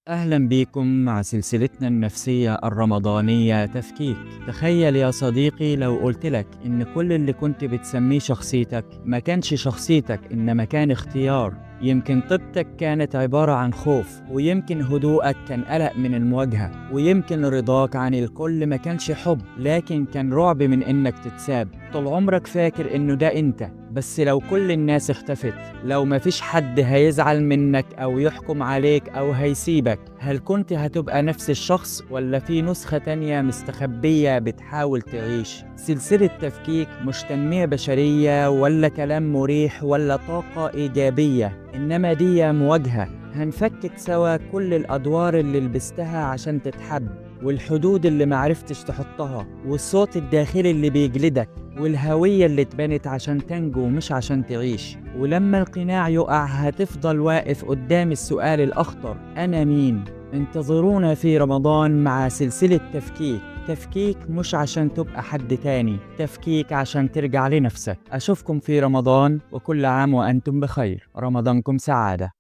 أهلا بيكم مع سلسلتنا النفسية الرمضانية تفكيك. تخيل يا صديقي لو قلت لك إن كل اللي كنت بتسميه شخصيتك ما كانش شخصيتك، إنما كان اختيار. يمكن طيبتك كانت عبارة عن خوف، ويمكن هدوءك كان قلق من المواجهة، ويمكن رضاك عن الكل ما كانش حب، لكن كان رعب من إنك تتساب. طول عمرك فاكر إنه ده أنت، بس لو كل الناس اختفت، لو ما فيش حد هيزعل منك أو يحكم عليك أو هيسيبك، هل كنت هتبقى نفس الشخص ولا في نسخة تانية مستخبية بتحاول تعيش؟ سلسلة تفكيك مش تنمية بشرية ولا كلام مريح ولا طاقة إيجابية، إنما دي مواجهة. هنفكك سوا كل الأدوار اللي لبستها عشان تتحب، والحدود اللي معرفتش تحطها، والصوت الداخلي اللي بيجلدك، والهوية اللي اتبنت عشان تنجو مش عشان تعيش. ولما القناع يقع هتفضل واقف قدام السؤال الأخطر: أنا مين؟ انتظرونا في رمضان مع سلسلة تفكيك. تفكيك مش عشان تبقى حد تاني، تفكيك عشان ترجع لنفسك. أشوفكم في رمضان، وكل عام وأنتم بخير. رمضانكم سعادة.